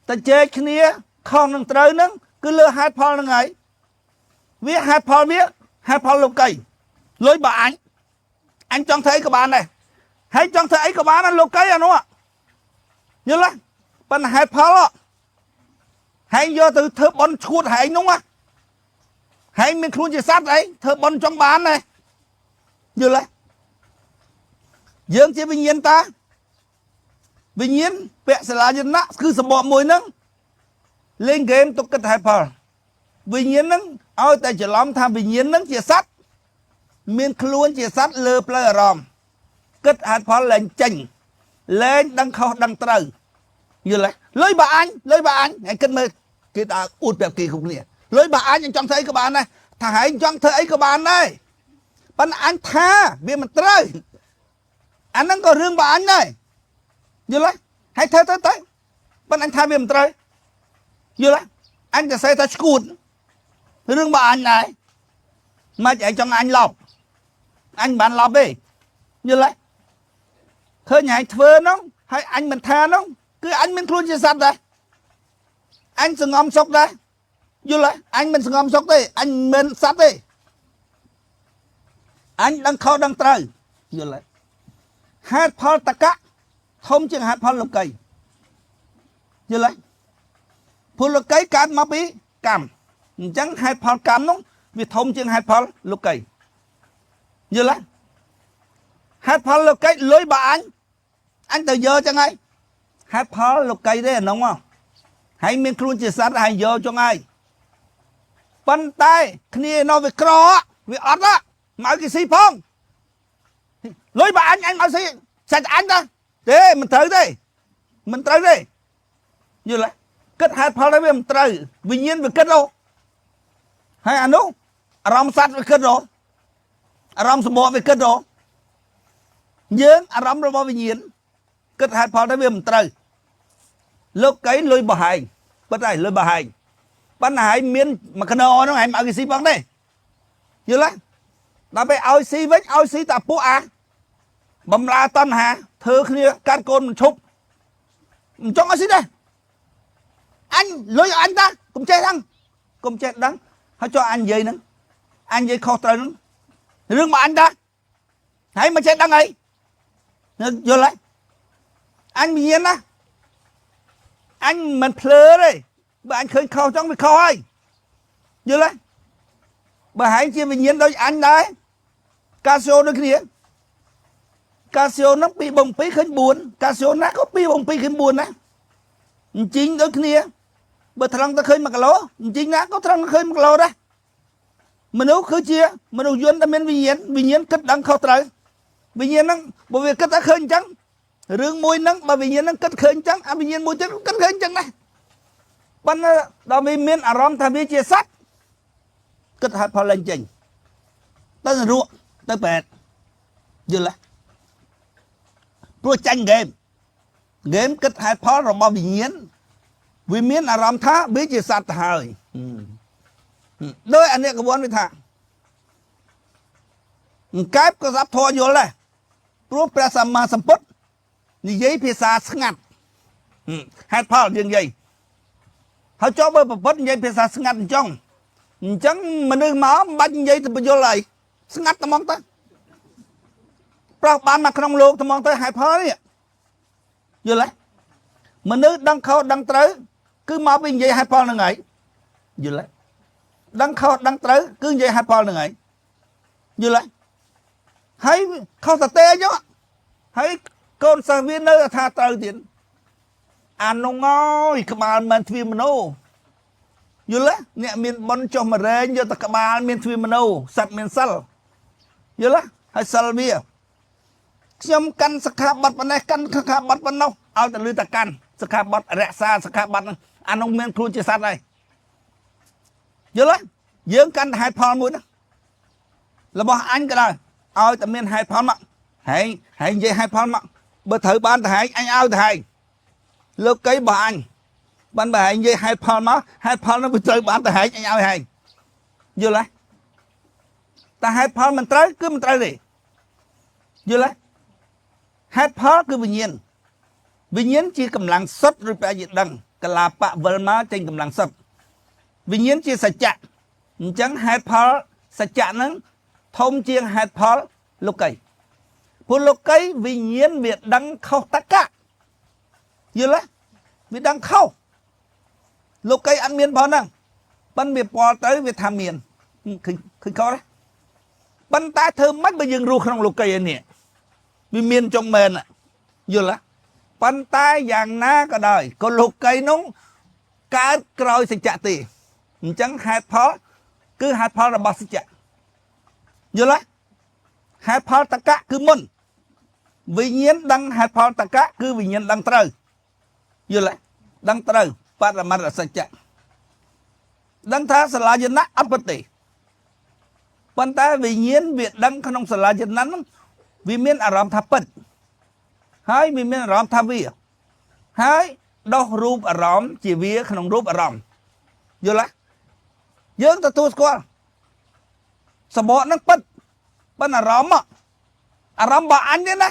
តែជែកគ្នាខុសនឹងត្រូវហ្នឹងគឺលើហេតុផលហ្នឹងហើយវាហេតុផលវាហេតុផលលោកីលុយបើអញអញចង់ធ្វើអីក៏បានដែរហើយចង់ធ្វើអីក៏បានដែរលោកីអានោះយល់ទេប៉ុន្តែហេតុផលហើយយកទៅធ្វើបន់ឈួតហែងនោះហែងមានខ្លួនជាសត្វអីធ្វើបន់ចង់បានដែរយល់ទេយើងជាវិញ្ញាណតាវិញ្ញាណពសិលាយណៈគឺសម្បកមួយហ្នឹងលេងហ្គេមទុកគិតហេតុផលវិញ្ញាណហ្នឹងឲ្យតែច្រឡំថាវិញ្ញាណហ្នឹងជាសត្វមានខ្លួនជាសត្វលើផ្លូវអារម្មណ៍គិតហេតុផលលែងចេញលែងដឹងខុសដឹងត្រូវយល់ទេលុយបើអញលុយបើអញហើយគិតមើលគេដើរអួតប្រាប់គេគ្រប់គ្នាលុយបើអញអញចង់ធ្វើអីក៏បានដែរថាហែងចង់ធ្វើអីក៏បានដែរប៉ុន្តែអញថាវាមិនត្រូវអាហ្នឹងក៏រឿងបើអញដែរយល់ទេហើយធ្វើទៅទៅប៉ុន្តែអញថាវាមិនត្រូវយល់ទេអញទៅសេថាឈួតរឿងបើអញដែរមិនឯងចង់អញឡប់អញមិនបានឡប់ទេយល់ទេឃើញឯងធ្វើនោះហើយអញមិនថានោះគឺអញមានខ្លួនជាសត្វដែរអញសងំសុកដែរយល់ទេអញមិនសងំសុកទេអញមិនសត្វទេអញដឹងខុសដឹងត្រូវយល់ទេហេតុផលតកៈធំជាងហេតុផលលោកីយល់ទេពលលោកីកើតមកពីកម្មអញ្ចឹងហេតុផលកម្មនោះវាធំជាងហេតុផលលោកីយល់ទេហេតុផលលោកីលុយបើអញអញទៅយកចឹងហើយហេតុផលលោកីទេអានោះមកហើយមានខ្លួនជាសត្វហើយយកចឹងហើយប៉ុន្តែគ្នានៅវាក្រវាអត់មកគេស៊ីផងលុយបើអញអញមកស៊ីសាច់អញតាទេមិនត្រូវទេមិនត្រូវទេយល់ទេគិតហេតុផលទៅវាមិនត្រូវវិញ្ញាណវាគិតអូហើយអានោះអារម្មណ៍សត្វវាគិតអូអារម្មណ៍សម្បកវាគិតអូយើងអារម្មណ៍របស់វិញ្ញាណគិតហេតុផលទៅវាមិនត្រូវលោកីលុយបោះហែងពិតហើយលុយបោះហែងប៉ុន្តែហែងមានមួយខ្នងហ្នឹងហែងមកឲ្យគេស៊ីផងទេយល់ទេដល់ពេលឲ្យស៊ីវិញឲ្យស៊ីតាពួកអាបំលាតណ្ហាធ្វើគ្នាកាត់កូនមិនឈប់មិនចង់ឲ្យស៊ីទេអញលុយអញតាកុំចេះដឹងកុំចេះដឹងហើយចុះអញនិយាយហ្នឹងអញនិយាយខុសត្រូវហ្នឹងរឿងមកអញតាហើយមិនចេះដឹងអីយល់ទេអញមានណាអញមិនភ្លើទេបើអញឃើញខុសចង់វាខុសហើយយល់ទេបើហែងជាវិញ្ញាណដូចអញដែរកាស៊ីអូដូចគ្នាកាស៊ីអូហ្នឹង2បង2ឃើញ4កាស៊ីអូណាក៏2បង2ឃើញ4ណាអញ្ជីងដូចគ្នាបើត្រង់ទៅឃើញ1គីឡូអញ្ជីងណាក៏ត្រង់ទៅឃើញ1គីឡូដែរមនុស្សគឺជាមនុស្សយន្តដែលមានវិញ្ញាណវិញ្ញាណគិតដឹងខុសត្រូវវិញ្ញាណហ្នឹងបើវាគិតតែឃើញអញ្ចឹងរឿងមួយហ្នឹងបើវិញ្ញាណហ្នឹងគិតឃើញអញ្ចឹងអាវិញ្ញាណមួយទៀតគិតឃើញអញ្ចឹងដែរប៉ុន្តែដល់វាមានអារម្មណ៍ថាវាជាសត្វគិតហេតុផលឡើងចេញទៅនរកទៅប្រែតយល់ទេព្រោះចាញ់ហ្គេមហ្គេមគិតហេតុផលរបស់វិញ្ញាណវាមានអារម្មណ៍ថាវាជាសត្វទៅហើយដោយអនេកវ័នវាថាអង្កែបក៏ស្ដាប់ធម៌យល់ដែរព្រោះព្រះសម្មាសម្ពុទ្ធនិយាយភាសាស្ងាត់ហេតុផលយើងនិយាយហើយចុះបើប្រពុតនិយាយភាសាស្ងាត់អញ្ចឹងអញ្ចឹងមនុស្សមកមិនបាច់និយាយទៅបញ្យល់អីស្ងាត់តែហ្មងទៅប្រោះបានមកក្នុងលោកតែហ្មងទៅហេតុផលនេះយល់ទេមនុស្សដឹងខុសដឹងត្រូវគឺមកពីនិយាយហេតុផលហ្នឹងហើយយល់ទេដឹងខុសដឹងត្រូវគឺនិយាយហេតុផលហ្នឹងហើយយល់ទេហើយខុសតទេអញ្ចឹងហើយកូនសិស្សវានៅថាត្រូវទៀតអានោះងយក្បាលមិនទ្វាមនោយល់ទេអ្នកមានបុណ្យចុះមរែងយកតែក្បាលមានទ្វាមនោសត្វមានសិលយល់ទេហើយសិលវាខ្ញុំកាន់សិក្ខាបទប៉ុណ្ណេះកាន់សិក្ខាបទប៉ុណ្ណោះឲ្យតែលឺតែកាន់សិក្ខាបទរក្សាសិក្ខាបទហ្នឹងអានោះមានខ្លួនជាសត្វហើយយល់ទេយើងកាន់តែហេតុផលមួយណារបស់អញក៏ដោយឲ្យតែមានហេតុផលមកហែងហែងនិយាយហេតុផលមកបើត្រូវបានទៅហែងអញឲ្យទៅហែងលោកីរបស់អញបានបើហែងនិយាយហេតុផលមកហេតុផលនោះវាត្រូវបានទៅហែងអញឲ្យហែងយល់ទេតែហេតុផលមិនត្រូវគឺមិនត្រូវទេយល់ទេហេតុផលគឺវិញ្ញាណវិញ្ញាណជាកម្លាំងសុទ្ធឬប្រយដឹង កលាបៈវិលមកចេញកម្លាំងសឹកវិញ្ញាណជាសច្ចៈអញ្ចឹងហេតុផលសច្ចៈហ្នឹងធំជាងហេតុផលលោកីព្រោះលោកីវិញ្ញាណវាដឹងខុសតកៈយល់ទេវាដឹងខុសលោកីអត់មានផងហ្នឹងប៉ិនវាពាល់ទៅវាថាមានឃើញឃើញខុសទេប៉ុន្តែធ្វើម៉េចបើយើងរស់ក្នុងលោកីឯនេះវាមានចុងមែនយល់ទេប៉ុន្តែយ៉ាងណាក៏ដោយក៏លោកីនោះកើតក្រោយសច្ចៈទេអញ្ចឹងហេតុផលគឺហេតុផលរបស់សច្ចៈយល់ទេហេតុផលតកៈគឺមុនវិញ្ញាណដឹងហេតុផលតកៈគឺវិញ្ញាណដឹងត្រូវយល់ទេដឹងត្រូវបរមត្តសច្ចៈដឹងថាសាលាយណៈអត់ពិតទេប៉ុន្តែវិញ្ញាណវាដឹងក្នុងសាលាយណៈហ្នឹងវាមានអារម្មណ៍ថាពិតហើយវាមានអារម្មណ៍ថាវាហើយដោះរូបអារម្មណ៍ជាវាក្នុងរូបអារម្មណ៍យល់ទេយើងទទួលស្គាល់សបកហ្នឹងពិតប៉ុន្តែអារម្មណ៍អារម្មណ៍របស់អញទេណា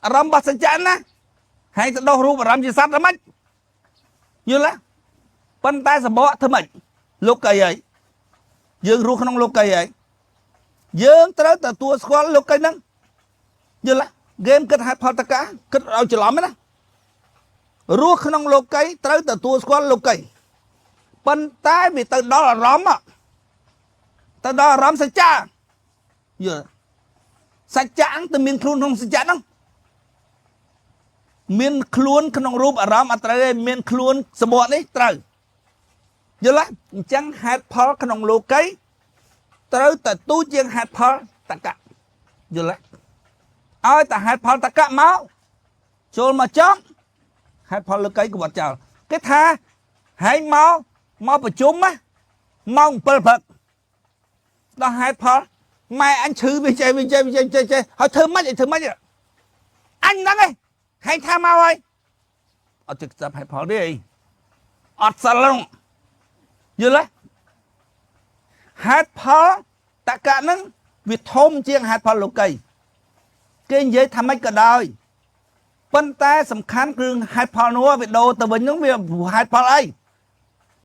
អារម្មណ៍របស់សច្ចៈណាហើយទៅដោះរូបអារម្មណ៍ជាសត្វទៅម៉េចយល់ទេប៉ុន្តែសបកធ្វើម៉េចលោកីហើយយើងរស់ក្នុងលោកីហើយយើងត្រូវទទួលស្គាល់លោកីហ្នឹងយល់ទេហ្គេមគិតហេតុផលតកាគិតឲ្យច្រឡំណារស់ក្នុងលោកីត្រូវទទួលស្គាល់លោកីប៉ុន្តែវាទៅដល់អារម្មណ៍ទៅដល់អារម្មណ៍សច្ចៈយល់សច្ចៈទៅមានខ្លួនក្នុងសច្ចៈហ្នឹងមានខ្លួនក្នុងរូបអារម្មណ៍អត់ត្រូវទេមានខ្លួនសបកនេះត្រូវយល់ទេអញ្ចឹងហេតុផលក្នុងលោកីត្រូវតែទូជាងហេតុផលតកៈយល់ទេឲ្យតែហេតុផលតកៈមកចូលមកចង់ហេតុផលលោកីក៏បាត់ចោលគេថាហែងមកមកប្រជុំណាម៉ោង7ព្រឹកដល់ហេតុផលម៉ែអញឈឺវាចេះវាចេះវាចេះចេះចេះហើយធ្វើម៉េចឲ្យធ្វើម៉េចអញហ្នឹងឯងហែងថាមកហើយអត់ជិះស្ដាប់ហេតុផលទេអីអត់សិលហ្នឹងយល់ទេហេតុផលតកៈហ្នឹងវាធំជាងហេតុផលលោកីគេនិយាយថាម៉េចក៏ដោយប៉ុន្តែសំខាន់គឺហេតុផលនោះវាដូរទៅវិញហ្នឹងវាហេតុផលអី